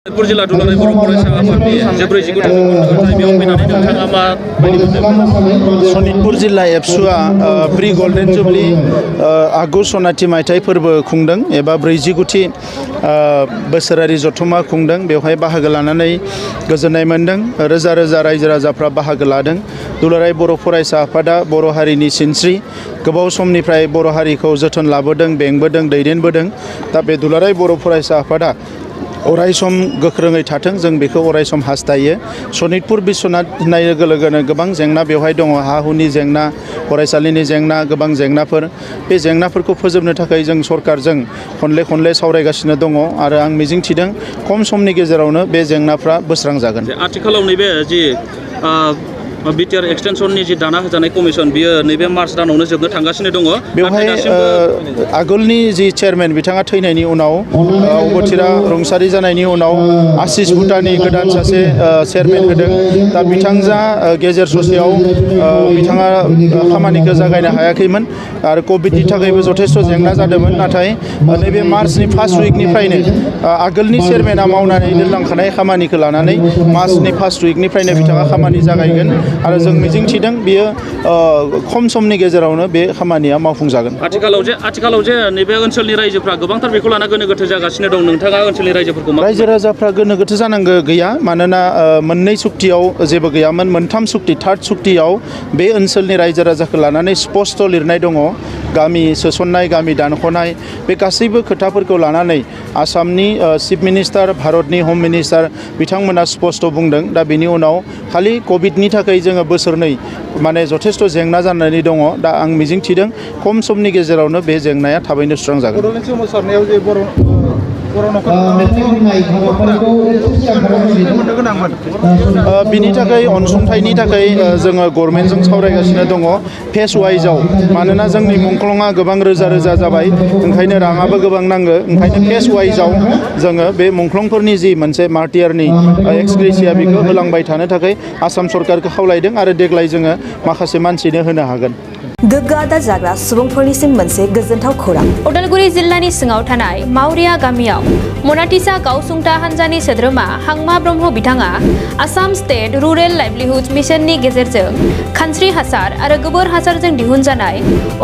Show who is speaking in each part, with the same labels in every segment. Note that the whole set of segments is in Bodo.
Speaker 1: सनितपुर जिल्ला दुलाराय बर' फरायसा आफादनि जे 49 खुंथाय बेयाव फैनानै नोंथाङा मा बायदि मोनदों?
Speaker 2: सनितपुर जिल्ला एबसुआ प्रि गल्डेन जुबली आगु सनाथि मायथाइ फोरबो खुंदों एबा 49थि बोसोरारि जथुम्मा खुंदों। बेवहाय बाहागो लानानै गोजोननाय मोनदों। रोजा रोजा रायजो राजाफ्रा बाहागो लादों। दुलाराय बर' फरायसा आफादा बर' हारिनि सिनस्रि, गोबाव समनिफ्राय बर' हारिखौ जोथोन लाबोदों, बेंबोदों, दैदेनबोदों। दा बे दुलाराय बर' फरायसा आफादा अरायसम गोख्रोङै थाथों, जों बेखौ अरायसम हास्थायो। सनितपुर बिश्वनाथ होननाय लोगो लोगोनो गोबां जेंना बेवहाय दङ। हा हुनि जेंना, फरायसालिनि जेंना, गोबां जेंनाफोर। बे जेंनाफोरखौ फोजोबनो थाखाय जों सरकारजों खनले सावरायगासिनो दङ आरो आं मिजिंथिदों खम समनि गेजेरावनो बे जेंनाफ्रा बोस्रांजागोन।
Speaker 1: आथिखालाव नैबे जि बिटिआर एक्सटेनसननि जि दाना होजानाय कमिसन बियो नैबे मार्च दानावनो जोबनो थांगासिनो दङ।
Speaker 2: बेवहाय आगोलनि जि चेयारमेन बिथाङा थैनायनि उनाव अबथिरा रुंसारि जानायनि उनाव आशिष भुटाननि गोदान सासे चेयारमेन होदों। दा बिथांजा गेजेर ससेयाव बिथाङा खामानिखौ जागायनो हायाखैमोन आरो कभिडनि थाखायबो जथेस्थ' जेंना जादोंमोन। नाथाय नैबे मार्चनि फार्स्ट उइकनिफ्रायनो आगोलनि चेयारमेना मावनानै दोनलांखानाय खामानिखौ लानानै मार्चनि फार्स्ट उइकनिफ्रायनो बिथाङा खामानि जागायगोन आरो जों मिजिंथिदों बियो खम समनि गेजेरावनो बे खामानिया मावफुंजागोन।
Speaker 1: आथिखालाव जे नैबे ओनसोलनि रायजोफ्रा गोबांथार बेखौ लाना गोनो गोथो जागासिनो दं। नोंथाङा ओनसोलनि रायजोफोरखौ
Speaker 2: रायजो राजाफ्रा गोनो गोथो जानांगौ गैया। मानोना मोननै सुक्तियाव जेबो गैयामोन, मोनथाम सुक्ति, थार्ड सुक्तियाव बे ओनसोलनि रायजो राजाखौ लानानै स्पष्ट लिरनाय दङ। गामि सोसननाय, गामि दानख'नाय, बे गासैबो खोथाफोरखौ लानानै आसामनि चिफ मिनिस्टार, भारतनि हम मिनिस्टार बिथांमोना स्पष्ट बुंदों। दा बेनि उनाव खालि कभिडनि थाखाय जोङो बोसोरनै माने जथेस्थ' जेंना जानानै दङ। दा आं मिजिंथिदों खम समनि गेजेरावनो बे जेंनाया थाबैनो सुस्रांजागोन।
Speaker 3: बड'लेण्ड सोमावसारनायाव जे बर'
Speaker 2: बिनि थाखाय अनसुंथाइनि थाखाय जोङो गभर्नमेन्टजों सावरायगासिनो दङ फेस वाइजआव। मानोना जोंनि मुंख्लंआ गोबां रोजा रोजा जाबाय, ओंखायनो राङाबो गोबां नांगौ। ओंखायनो फेस वाइजआव जोङो बे मुंख्लंफोरनि जि मोनसे मार्टियारनि एक्सग्रेसिया बेखौ होलांबाय थानो थाखाय आसाम सरकारखौ खावलायदों आरो देग्लाय जोङो माखासे मानसिनो होनो हागोन।
Speaker 4: गोग्गो आदार जाग्रा सुबुंफोरनिसिम मोनसे गोजोनथाव खौरां।
Speaker 5: उदालगुरि जिल्लानि सिङाव थानाय मावरिया गामियाव मनाटिसा गावसुंथा हान्जानि सोद्रोमा हांमा ब्रह्म बिथाङा आसाम स्टेट रुरेल लाइभलिहुड मिशननि गेजेरजों खानस्रि हासार आरो गोबोर हासारजों दिहुनजानाय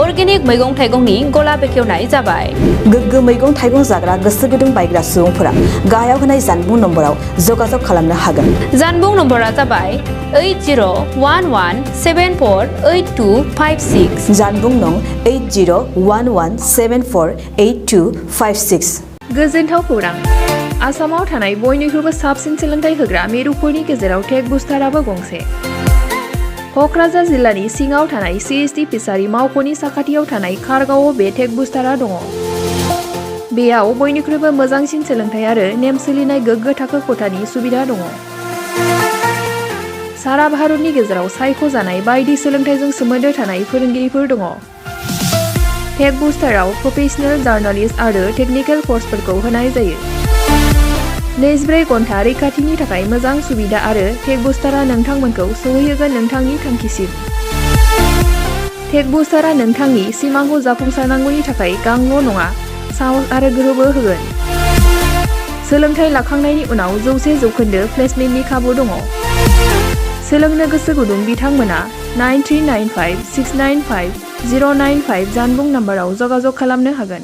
Speaker 5: अर्गेनिक मैगं थाइगंनि गला बेखेवनाय जाबाय।
Speaker 4: गोग्गो मैगं थाइगं जाग्रा गोसो गुदुं बायग्रा सुबुंफोरा गाहायाव होनाय जानबुं नम्बराव जगाजग खालामनो हागोन।
Speaker 5: जानबुं नम्बरा जाबाय 8011748256।
Speaker 4: जानबुं नं 8011748256।
Speaker 6: गोजोनथाव खौरां। आसामाव थानाय बयनिख्रुइबो साबसिन सोलोंथाइ होग्रा मिरुफोरनि गेजेराव टेक बुस्टाराबो गंसे। क'क्राझार जिल्लानि सिङाव थानाय CST फिसारि मावख'नि साखाथियाव थानाय खारगावआव बे टेक बुस्टारा दङ। बेयाव बयनिख्रुइबो मोजांसिन सोलोंथाइ आरो नेम सोलिनाय गोग्गो थाखो खथानि सुबिदा दङ। सारा भारतनि गेजेराव सायख'जानाय बायदि सोलोंथाइजों सोमोन्दो थानाय फोरोंगिरिफोर दङ। टेक बुस्टाराव प्रफेशनेल, जार्नालिस्ट आरो टेकनिकेल कर्सफोरखौ होनाय जायो। 24 घन्टा रैखाथिनि थाखाय मोजां सुबिदा आरो टेक बुस्टारा नोंथांमोनखौ सौहैहोगोन नोंथांनि थांखिसिम। टेक बुस्टारा नोंथांनि सिमांखौ जाफुंसारनांगौनि थाखाय गांल' नङा, साहस आरो गोहोबो होगोन। सोलोंथाइ लाखांनायनि उनाव 100% प्लेसमेन्टनि खाबु दङ। सोलोंनो गोसो गुदुं बिथांमोना 9395695095 जानबुं नाम्बाराव जगाजग खालामनो हागोन।